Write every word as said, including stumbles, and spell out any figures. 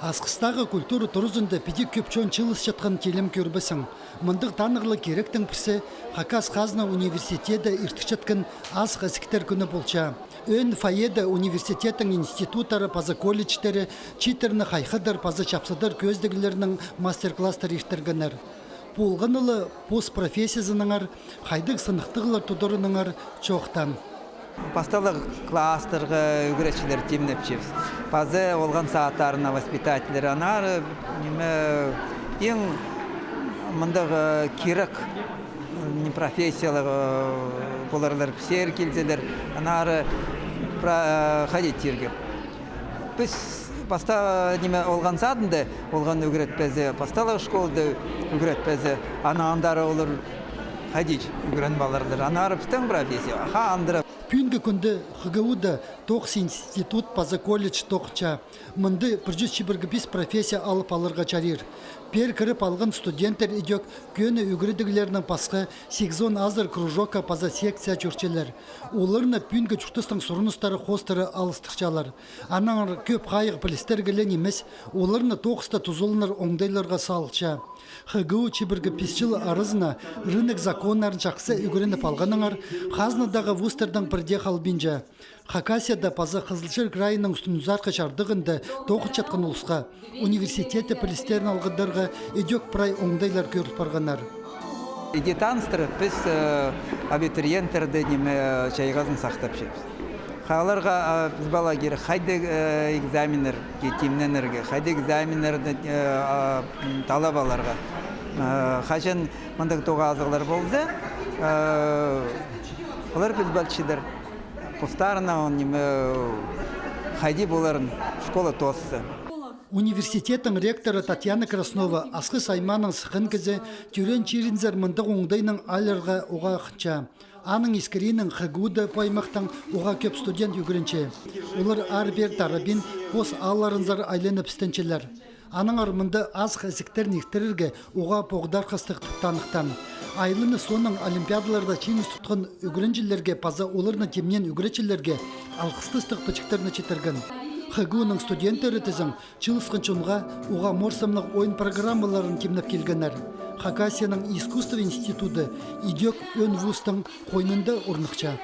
Асхыстағы культура туразында піди кӧп чон чыылысчатхан тилім кӧрбессің. Мындағ танығлығ киректің пірсі Хакас хазна университеті иртірчеткен Азых ізіктер кӱні полча. Ӧӧн фойеде университеттің институттары паза колледжтері чииттерні хайхадар паза чапсадар кӧзідіглернің мастер-класстары иртіргеннер. Полғаны ла пос профессиязынаңар, хайдағ сыныхтығлар тудырынаңар чоохтаан. Пасталығ класстарға ӱгретчілер тимнепчебіс. Паза олған сағаттарына воспитательлер. Аннаңар, ниме, иң мындағ, э, кирек, м, профессиялығ, э, поларлар, пісер килзелер, аннаңар пра-, э, хайди тирге. Піс паста, ниме, олған садында, олған ӱгретпезе, пасталығ школада ӱгретпезе, анаң андар олар хайди ӱгреніп аларлар. Аннаңар пістің профессия, ха, андыра. Пӱӱнгі кӱнде ХГУ-да тоғыс институт паза колледж тоғынча. Мында пір чӱс чибіргі пис профессия алып аларға чарир. Пеер кіріп алған студенттер ідӧк кӧні ӱгредіглерінең пасха сигізон азыра кружокка паза секция чӧрчелер. Оларны пӱӱнгі чуртастың сурыныстары хоостыра алыстырчалар. Аннаңар кӧп хайығ пілістерге ле нимес, оларны тоғыста тузаланар оңдайларға салылча. ХГУ чибіргі пис чыл аразына рынок законнарын чахсы ӱгреніп алғаннаңар, хазнадағы вузтардаң пірде халбинча. Хакасияда паза Хызылчар крайының Ӱстӱнзархы чардығында тоғынчатхан улусха университетте пілістерін алғыдарға ідӧк прай оңдайлар кӧріл парғаннар. Иди таныстырып, піс, э, абитуриенттерді, ниме, чайғызын сахтапчабыс. Оларға, э, піс пала кирек, хайдағ, э, экзаменнерге тимненерге, хайдағ экзаменнерні, э, а, м, талап аларға. Э, хаҷан мындағ тоғазығлар полза, э, олар піліп алчалар. Постарына, он, ниме, хайди поларын школа тоосса. Университеттің ректоры Татьяна Краснова Асхыс аймааның сыххан кізі тӧреен чирінзер мындағ оңдайнаң айларға уғаа хынча. Аның искіріинең ХГУ-да пу аймахтаң уғаа кӧп студент ӱгренче. Олар аар-пеер тарабин пос аалларынзар айланып істенчелер. Аннаңар мында азых ізіктерін иртірерге уғаа поғдархастығ тіп таныхтаан. Айланы соонаң олимпиадаларда чиңіс тутхан ӱгренҷілерге паза оларны тимнеен ӱгретчілерге алғыстастығ пічіктерні читірген. ХГУ-ның студенттері тізең, чыылысхан чонға уғаа морсамнығ ойын программаларын тимнеп килгеннер. Хакасияның искусство институды идӧк ӧӧн вузтың хойнында орныхча.